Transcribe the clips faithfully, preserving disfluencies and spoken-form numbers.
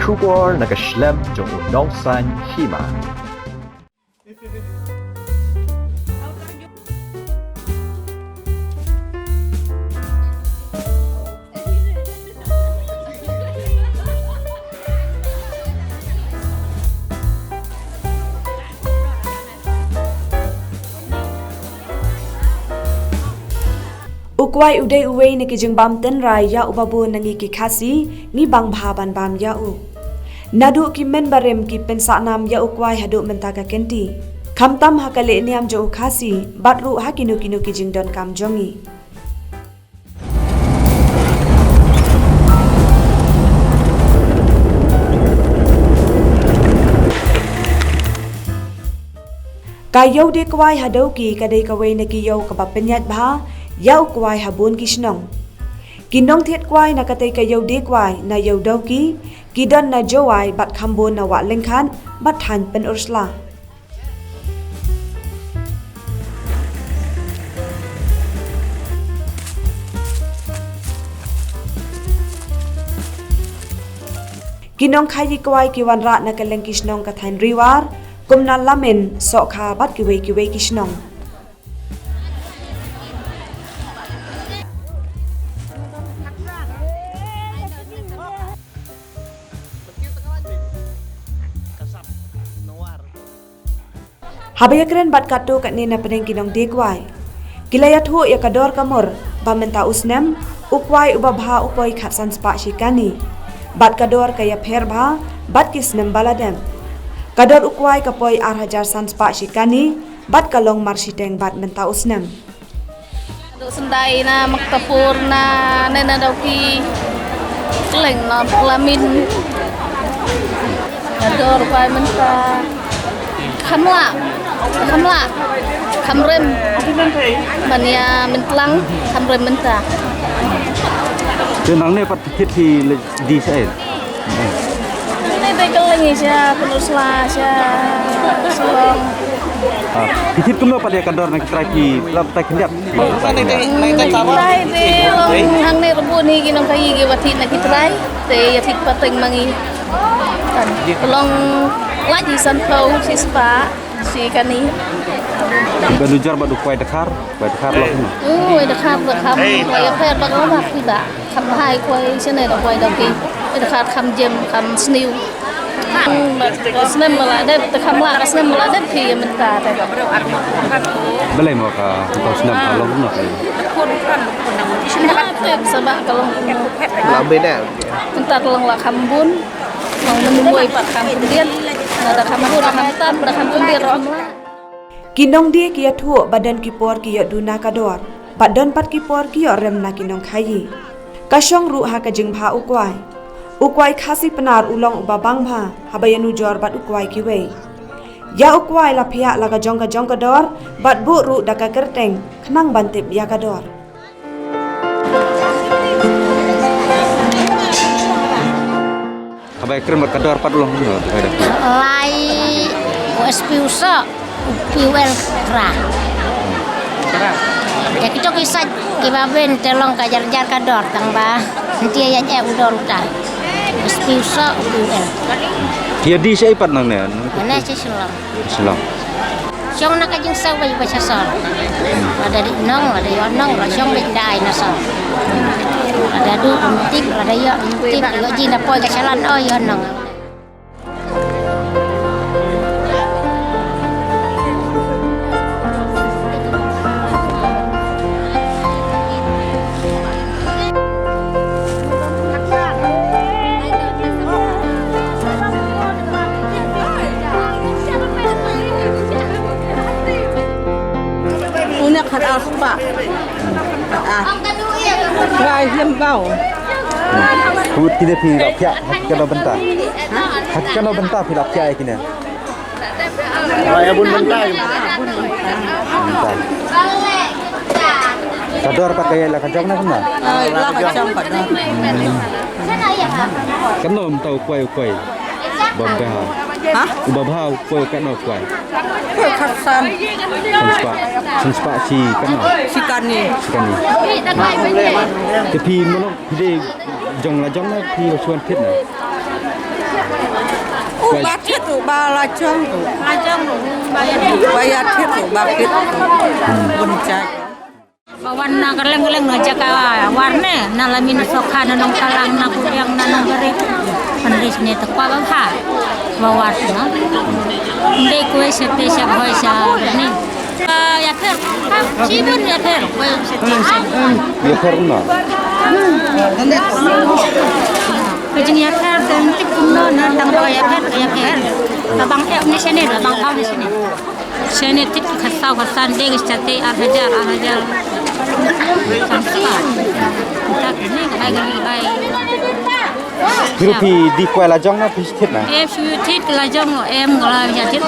Khubor na ka shlem jong u nongsan hima. U kwai u dei uwei na ki jingbam tynrai ïa uba bun na ngi ki Khasi, ngi bang bha ban bam ïa u. Naduh ki mynbarim ki pynsah nam ïa u kwai haduh mynta ka kynti. Khamtam ha ka lehniam jong u Khasi, bad ruh ha kino kino ki jingdonkam jong ngi. Ka Ïew Die Kwai ha Dawki ka dei kawei na ki ïew kaba pynïaid bha ïa u kwai ha bun ki shnong. Ki nongthied kwai na katei ka Ïew Die Kwai na Ïew Dawki ki don na Jowai bad kham bun na Wah Lyngkhat bad thaiñ Pynursla. Ki nongkhaïi kwai ki wanrah na kylleng ki shnong ka thaiñ Ri War, kum na Lamin, Sohkha bad kiwei kiwei ki shnong. Haba ïakren bad katto katne na pdeng ki nongdie kwai, ki la ïathuh ïa ka dor ka mur, ba mynta u snem u kwai uba bha u poi khatsan spah shi kani. Bad ka dor ka ïapher bha bad ki snem ba la dep. Ka dor u kwai ka poi ar hajar san spah shi kani, bad ka long mar shiteng bad mynta u snem. Dok sendai na Maktapur na ne na Dawki, kylleng na Lamin. Ka dor kwai mynta kham lah, kham lah, kham rem. Ban ïa myntlang kham rem mynta. Te nangne pat thied hi le di sa. Ni dei kylleng sha Pynursla sha Shillong. Ah, ki thied kumno pat ïa ka dor na ki trai ki la batai khyndiat? Batai te long hangne ruh bun hi ki nongkhaïi kiba thied na ki trai te ïa thied pateng ma ngi. Kan long lait hi sanphew shi spah shi kani. Ba nujor bad u kwai dkhar, kwai dkhar long kumno? U kwai dkhar, dkhar la ïapher bad la bha hi ba. Kham bha i kwai shane da kwai Dawki. Te kham jem, kham sniew. Ka snem ba la dep, te kham lah ka snem ba la dep phi ïa mynta te. Balei mo ka, ka snem ka long kumno ka? Te sa ba ka long kumno. La beda. Mynta ka long la kham bun. Long mynta pat kham khyndiat. Na da kham bun, da kham tan, da kham khyndiat kham lah. Ki nongdie ki ïathuh ba don ki por ki ïoh duna ka dor, bad don pat ki por ki ïoh rem na ki nongkhaïi. Ka shong ruh ha ka jingbha u kwai. U kwai Khasi Pnar u long uba bang bha haba ïanujor bad u kwai kiwei. Ïa u kwai la phiah la ka jong ka jong ka dor, bad buh ruh da ka kyrteng khnang ban tip ïa ka dor. Haba ïakren bad ka dor pat u long kumno, haba ïakren? Lai u S P u soh, u P U L kra. Ïa kito ki sait kiba bun te long ka jar jar ka dor tang ba. Nti ïa ïa u dor uta. S P u soh, u P U L. Ïa di shaei pat nangne? Nangne sha Shillong. Shillong. Shong na ka jingsaw ba ïa ba sha sor. Lada dei nong, lada ïoh nong, la shong beit da ai na sor. Lada duh ym tip, lada ïoh ym tip, ïoh ji na poi ka shalan, oh ïoh nong. Une khat ar spah. Ah. Trai hynriew baw. Kumut kine phi la phiah ha kano bynta? Ha kano bynta phi la phiah ïa kine? Ai, bun bynta. Bynta. Ka dor pat ka ïaid la ka jong ne kumno? Ai, la ka jong pat. Kano mynta u kwai, u kwai? Ba bha. Ha? Uba bha u kwai, kano u kwai? Kwai khatsan. San spah. San spah shi kano? Shi kani. Shi kani. Te phi mano phi dei jong la jong ne phi wa shuwa thied ne? Ba thied ruh, ba la jong ruh. Ba ïa thied ruh, ba kit ruh. Bun jait. Ba wan na kylleng kylleng na jaka war ne, na la mih na Sokha, na Nongtalang, na Kudiang, na Nongbarit. Pynrih ne te kwah ba bha. Ba war na. Ndei kwai sha te sha Bhoi sha ne. Ïapher. Shibun ïapher. Ïapher na. Ka jingïapher ka tip kumno na, tang ba ïapher, ïapher. Ka bang eh ni shane, ka bang kau ni shane. Shane tit ka khatsaw khatsan de ka sate ar hajar, ar hajar. Kan sa. Tak ni ka bai ka bai. Phi ruh phi die kwai la jong na phi thied na? Em, shu thied la jong, em, ka la ïa thied.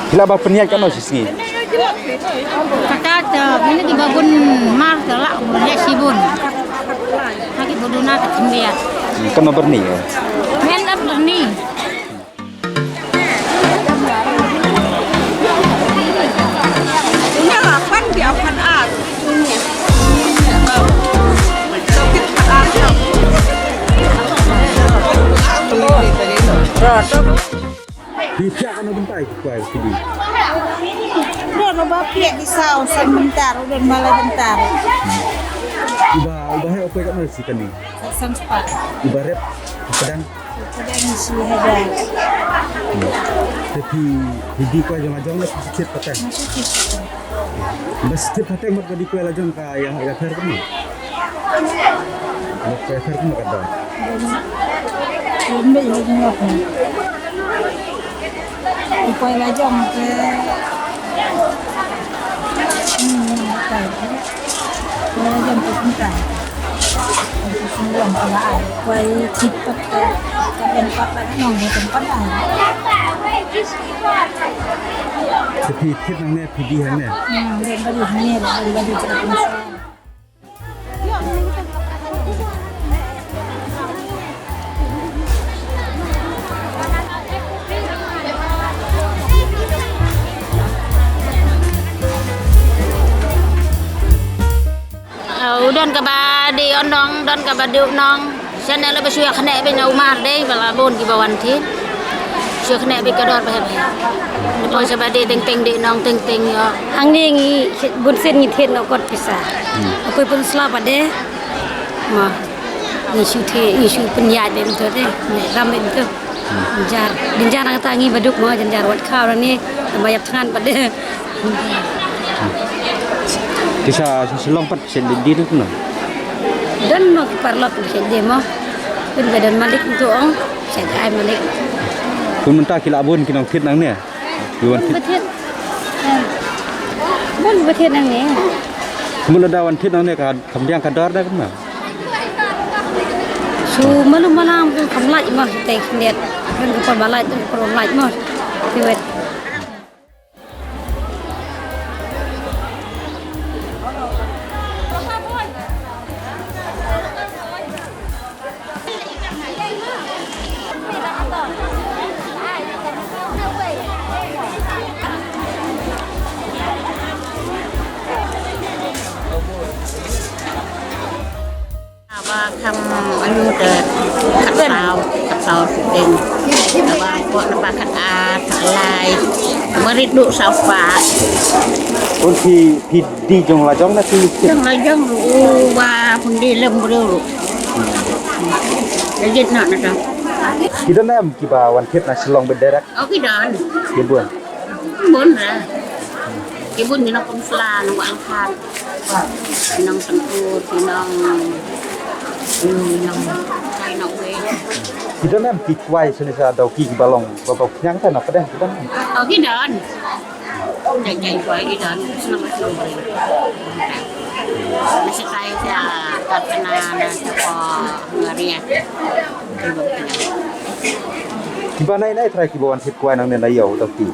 Phi lah ba pynïaid katno shi sngi? Kata te, ini ki ba bun mar te lah, bun ïa shibun. Ha ki ba duna te khyndiat. Katno byrni, eh? Men da byrni. Phi thiah katno bynta ki kwai phi die? Don uba phi di saw san bynta, don ba lai bynta. Uba, uba heh u poi katno shi kane? San spah. Uba rep, u pdeng? U pdeng shi hajar. Te phi, phi die kwai jong la jong ne phi thied pateng? Phi thied pateng. Bas thied pateng mut ka die kwai la jong ka ïa, ïapher kumno? Ïapher kumno ka dor? Ym dei ïa jong ïapher. Die kwai la jong te. Hmm, kwai. Kwai la jong te kumta. Kwai thied pat ka, ka ben pat pat nong ka ben pat ai. Te phi thied nangne, phi die hangne? Hmm, ben ba die hangne, ben ba die hangne. Uh, u don kaba die nong, don kaba die nong. Shane la ba shu ïa kane ba na u mar dei ba la bun kiba wan thied. Shu ïa kane ba ka dor ba hep. Ni poi shaba die teng teng die nong teng teng ïa. Hangne ngi bun sien ngi thied noh kot pisa. Akoi pun sla ba dei. Ma. Ngi shu thied, ngi shu pynïaid ba ym to dei. Ngi ram ba ym to. Jynjar, jynjar nangta ngi baduk mo, jynjar wat khaw ni, ba ïap thngan pat de. Ki sha, sha Shillong pat sha die, die na kumno? Don mo ki paralok sha die mo. Pyn ba don malik to ong, sha ai malik. Pyn mynta ki la bun ki nongthied nangne. Ki wan thied. Bun ba thied. Bun ba thied nangne. Kumno da wan thied nangne ka kham biang ka dor da kumno? Shu malu malang pun kham lait mo, te khyndiat. Pun ka pun ba lait, pun ka pun lait mo. Ki wet. Ba kham anu te khatsaw, khatsaw shiteng. Ba ko na ba khatar, khatlai. Marit du saw spah. Pun phi, phi die jong la jong na phi? Jong la jong ruh, ba pun die lem briew ruh. Lajit na na ta. Ki don em kiba wan thied na Shillong bad direct? Oh, ki don. Ki bun. Bun ra. Ki bun, ngi nong Pynursla, nong Wah Langkhat. Ngi nong Sengkur, ngi nong, ngi nong Kai nong Wei. Ki don em ki kwai sini sa dau ki ba long ba ba pynïang ta na pdeng ki don em? Oh, ki don. Jai jai kwai ki don. Senang senang. Nasi kai sa kat na na sa ko ngaria. Kiba nai nai trai kiba wan thied kwai nangne na ïew dang ti.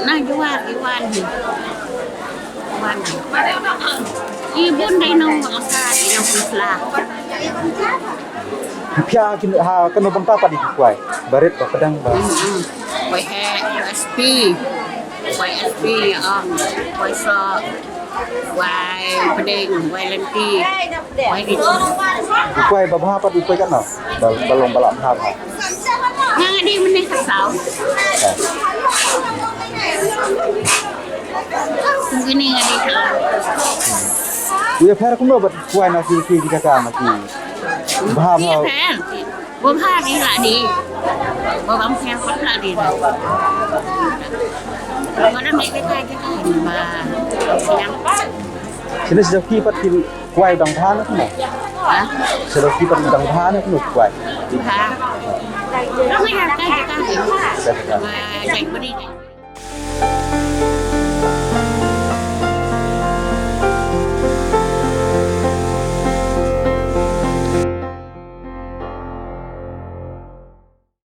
Na Jowar ki wan hi. Wan hi. Ki bun dei nong Langkhat, ki nong Pynursla. Ki pia ki ha kano bynta pat ki kwai. Barit ba pdeng ba. Kwai heh, kwai S P. Kwai S P, um, kwai soh. Wai pdeng, wai lynti, wai di. U kwai ba bha pat u kwai katno? Ba, ba long ba la bha bha. Nga nga dih mynne ka saw. Kini nga dih ka. U ïapher kumno bad u kwai na ki, ki, ki jaka na ki? Bha bha. Ïapher. Ba bha dih la dih. Ba bang siang pat la dih. Ba dang dih kita kita ba siang. Sini sejak ki pat ki kwai dang bha na kumno? Ha? Sejak ki pat dang bha na kumno kwai? Bha. Dang ïa kai kita. Ba jai beri.